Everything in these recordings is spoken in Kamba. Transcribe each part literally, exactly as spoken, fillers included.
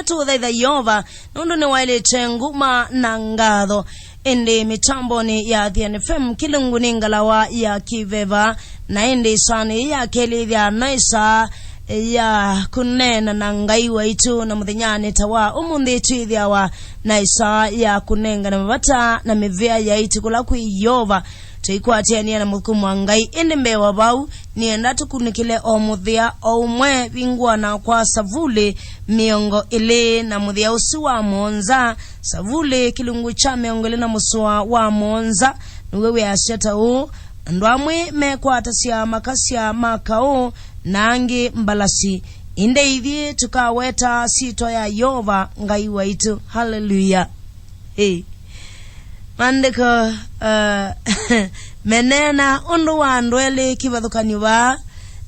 Tũthaitha Yeova, nũndũ nĩwaĩlĩte nguma na ngatho. Ĩndĩ mĩtambonĩ ya Athiani F M, kĩlungu nĩ ngalawa ya kĩveva, na ĩndĩ ĩsaanĩ yĩĩ ya kelĩ ĩthĩawa no ĩsaa ya kũneena na Ngai waitũ, na mũthenyanĩ ta wa ũmũnthĩ twĩthĩawa na ĩsaa ya kũnengana mavata na mĩvĩa yaitũ kũla kwĩ Yeova. Tũikwatĩanĩa na mũthũkũmi wa Ngai, ĩndĩ mbee wa vau, nĩenda tũkunĩkĩle o mũthĩa o ũmwe vingũana kwa Savuli mĩongo ĩlĩ na mũthĩa ũsu wa mũonza. Savuli kĩlungu kya mĩongo ĩlĩ na mũsoa wa mũonza nĩw'o wĩasya ta ũũ: Andũ amwe mekwatasya makasya ma kaũ, na angĩ mbalasi, ĩndĩ ithyĩ tũkaweta syĩtwa ya Yeova Ngai waitũ. Haleluya! Hey. Maandĩko, uh, meneena ũndũ wa andũ elĩ kĩvathũkany'o vaa,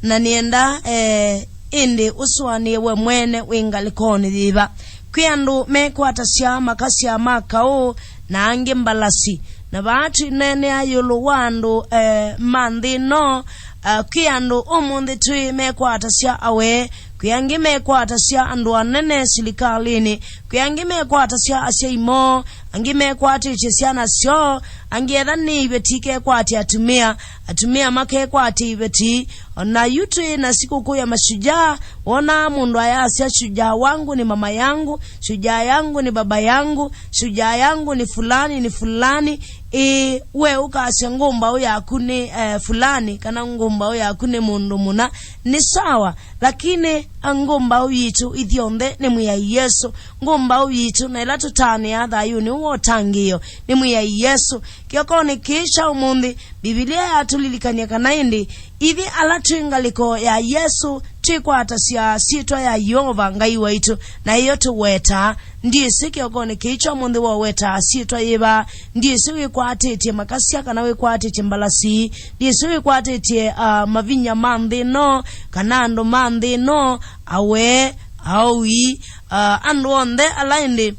na nĩenda, eh, ĩndĩ ũsũanĩe we mwene wĩ ngalĩkonĩ yĩva. Kwĩ andũ mekwatasya makasya ma kaũ, na angĩ mbalasi. Na vaa twĩneenea ĩũlũ wa andũ, eh, ma nthĩ ĩno, uh, kwĩ andũ ũmũnthĩ twĩ mekwatasya awee, kwĩ angĩ mekwatasya andũ anene silikalĩnĩ, kwĩ angĩ mekwatasya asyai moo, angĩ mekwatĩtye syana syoo, angĩ etha nĩ iveti ikekwatya atumĩa, atumĩa makekwatya iveti. O na yu twĩ na sikũkũ ya mashujaa, wonaa mũndũ ayasya, "Shujaa wangu ni mama yangu, shujaa yangu ni baba yangu, shujaa yangu ni fulani, ni fulani." Ĩĩ, we ũkasya ngũmbaũ yaku nĩ, eh, fulani, kana ngũmbaũ yaku nĩ mũndũ mũna, nĩ sawa, lakini a ngũmbaũ yitũ ithyonthe nĩ Mwĩai Yesũ. Ngũmbaũ yitũ na ĩla tũtanĩaa thayũnĩ ũũ wa ũtangĩĩo nĩ Mwĩai Yesũ. Kĩokonĩ kĩĩ kya ũmũnthĩ, Mbivilia yatũlilikany'a kana ĩndĩ ithyĩ ala twĩ ngalĩko ya Yesũ twĩkwatasya syĩtwa ya Yeova Ngai waitũ, na ĩyo tũwetaa. Ndyĩsĩ kĩokonĩ kĩĩ kya ũmũnthĩ wowetaa syĩtwa yĩva. Ndyĩsĩ wĩkwatĩtye makasya kana wĩkwatĩtye mbalasi. Ndyĩsĩ wĩkwatĩtye, ah, mavinya ma nthĩ ĩno, kana andũ ma nthĩ ĩno, awee, aoi, ah, andũ onthe ala ĩndĩ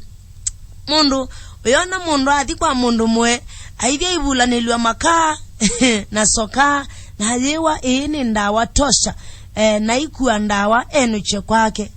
mũndũ ũyona mũndũ athi kwa mũndũ mwe, aithya ivulanĩlw'a makaa na soka, na ayĩwa ĩĩ nĩ ndawa tosha, eh, na ikua ndawa enũkye kwake.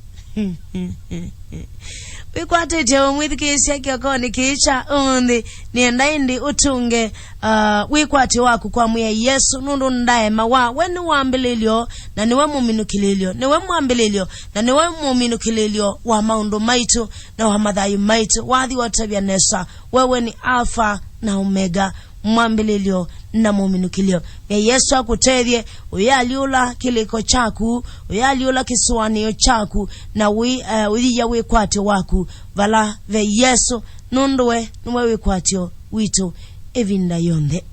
Wĩkwatĩtye ũmwĩthukĩĩsya kĩokonĩ kĩĩ kya ũmũnthĩ, nĩenda ĩndĩ ũtũnge, ah, wĩkwatyo waku kwa Mwĩai Yesũ, nũndũ ndaemawa. We nĩ wambĩlĩlyo, na nĩwe mũminũkĩlĩlyo. Nĩwe mwambĩlĩlyo, na nĩwe mũminũkĩlĩlyo wa maũndũ maitũ, na wa mathayũ maitũ. Wathi watavya nesa, wewe ni Alfa na Omega, mwambĩlĩlyo na mũminũkĩlyo. Mwĩai Yesũ akũtethye, ũyalyũla kĩlĩko kyaku, ũyalyũla kĩsũanĩo kyaku, na wĩ, eh, ũyĩya wĩkwatyo waku vala ve Yesũ, nũndũ we nĩwe wĩkwatyo witũ ĩvinda yonthe.